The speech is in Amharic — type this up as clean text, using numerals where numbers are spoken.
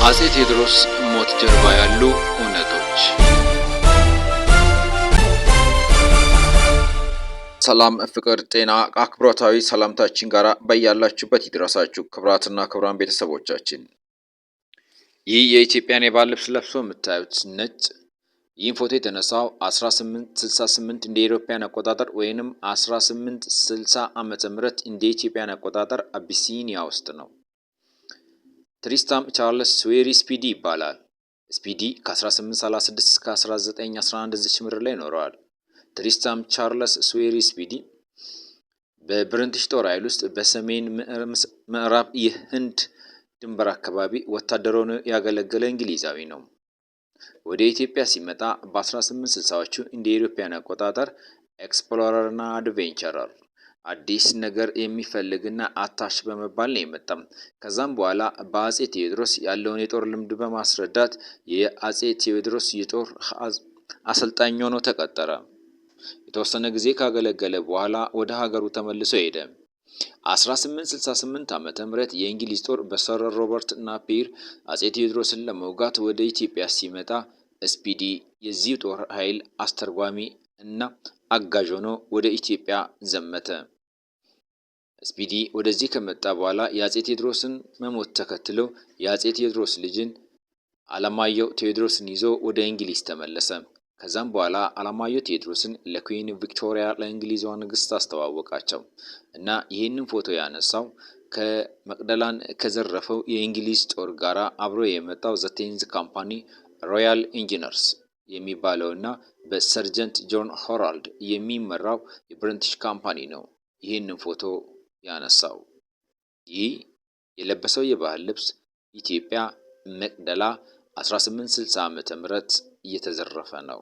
ከአጼ ቴዎድሮስ ሞት ጀርባ ያሉ እውነቶች። ሰላም፣ ፍቅር፣ ጤና አክብሮታዊ ሰላምታችን ጋር በያላችሁበት ይድረሳችሁ። ክቡራትና ክቡራን ቤተሰቦቻችን፣ ይህ የኢትዮጵያን የባህል ልብስ ለብሶ የምታዩት ነጭ፣ ይህን ፎቶ የተነሳው 1868 እንደ European አቆጣጠር ወይንም 1860 ዓመተ ምህረት እንደ Ethiopian አቆጣጠር አቢሲኒያ ውስጥ ነው። ትሪስታም ቻርልስ ስዌሪ ስፒዲ ይባላል። ስፒዲ ከ1836 እስከ 1911 እዚች ምድር ላይ ኖረዋል። ትሪስታም ቻርለስ ስዌሪ ስፒዲ በብሪቲሽ ጦር ኃይል ውስጥ በሰሜን ምዕራብ የህንድ ድንበር አካባቢ ወታደር ሆኖ ያገለገለ እንግሊዛዊ ነው። ወደ ኢትዮጵያ ሲመጣ በ1860ዎቹ እንደ European አቆጣጠር explorer እና adventurer፣ አዲስ ነገር የሚፈልግና አታሽ በመባል ነው የመጣው። ከዛም በኋላ በአጼ ቴዎድሮስ ያለውን የጦር ልምድ በማስረዳት የአጼ ቴዎድሮስ የጦር አሰልጣኝ ሆኖ ተቀጠረ። የተወሰነ ጊዜ ካገለገለ በኋላ ወደ ሀገሩ ተመልሶ ሄደ። 1868 ዓ.ም. የእንግሊዝ ጦር በሰር ሮበርት ናፒየር አጼ ቴዎድሮስን ለመውጋት ወደ ኢትዮጵያ ሲመጣ ስፒዲ የዚህ ጦር ኃይል አስተርጓሚ እና አጋዥ ሆኖ ወደ ኢትዮጵያ ዘመተ። ስፒዲ ወደዚህ ከመጣ በኋላ የአጼ ቴዎድሮስን መሞት ተከትሎ የአጼ ቴዎድሮስ ልጅን አለማየሁ ቴዎድሮስን ይዞ ወደ እንግሊዝ ተመለሰ። ከዛም በኋላ አለማየሁ ቴዎድሮስን ለ Queen ቪክቶሪያ፣ ለእንግሊዟ ንግስት አስተዋወቃቸው እና ይህንን ፎቶ ያነሳው ከመቅደላን ከዘረፈው የእንግሊዝ ጦር ጋራ አብሮ የመጣው The 10th Company Royal Engineers የሚባለው እና በ Sergeant ጆን ሆራልድ የሚመራው የ British company ነው ይህንን ፎቶ ያነሳው። ይህ የለበሰው የባህል ልብስ ኢትዮጵያ መቅደላ 1860 ዓ.ም. እየተዘረፈ ነው።